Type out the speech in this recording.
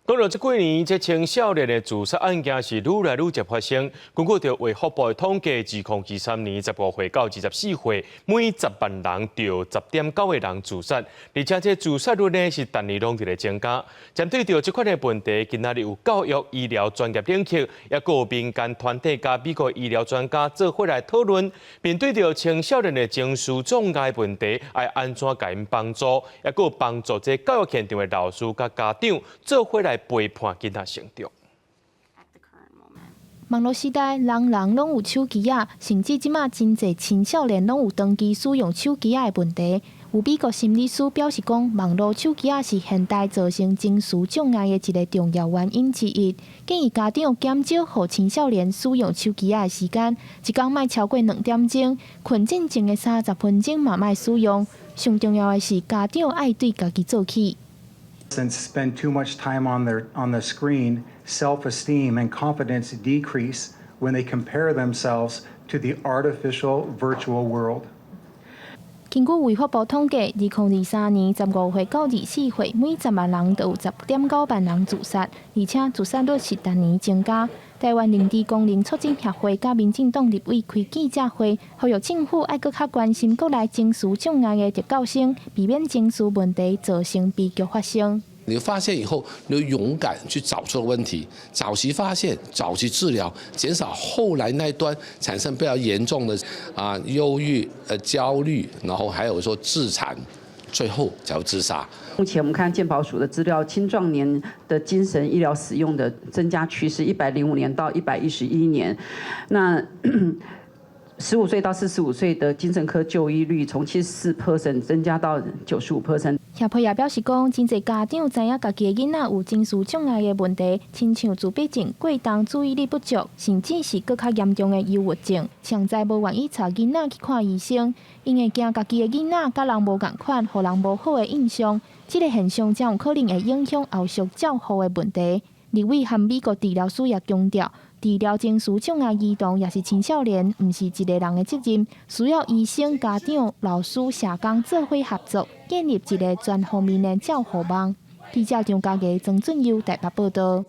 講到這幾年，這青少年的自殺案件是愈來愈濟發生。根據著衛福部的統計，2023年15歲到24歲，每10萬人就10.9個人自殺，而且這自殺率呢是逐年攏佇咧增加。針對著這款的問題，今仔日有教育、醫療專業領域，抑閣有民間團體佮美國醫療專家做伙來討論，面對著青少年的情緒障礙問題，愛按怎共𪜶幫助，抑閣有幫助這教育現場的老師佮家長做伙來陪伴囡仔成長。網路時代，人人攏有手機仔，甚至這馬真濟青少年攏有長期使用手機仔的問題。有美國心理師表示講，網路手機仔是現代造成情緒障礙的一個重要原因之一。建議家長減少予青少年使用手機仔的時間，一工莫超過2點鐘，睏進前的30分鐘嘛莫使用。上重要的是，家長愛對家己做起。 And spend too much time on the screen, self-esteem and confidence decrease when they compare themselves to the artificial virtual world. 根據衛福部統計，2023年15歲到24歲，每10萬人就有10.9萬人自殺，而且自殺率是逐年增加。台灣認知功能促進協會佮民進黨立委開記者會，呼籲政府愛閣較關心國內情緒障礙的特教生，避免情緒問題造成悲劇發生。你發現以後，你勇敢去找出問題，早期發現，早期治療，減少後來那一端產生比較嚴重的憂鬱、焦慮，然後還有說自殘，最後才會自殺。目前我們看健保署的資料，青壯年的精神醫療使用的增加趨勢，105年到111年，那15歲到45歲的精神科就醫率從74% 增加到95%。協會也表示講，真濟家長知影家己的囡仔有情緒障礙的問題，親像自閉症、過動、注意力不足，甚至是閣較嚴重的憂鬱症，實在無願意帶囡仔去看醫生，𪜶會驚家己的囡仔佮人無仝款，予人無好的印象。這個現象才有可能會影響後續照護的問題。立委和美國治療師也強調，治療情緒障礙兒童抑是青少年，毋是一個人的責任，需要醫生、家長、老師、社工做伙合作，建立一個全方面的照護網。記者張家傑、曾俊優台北報道。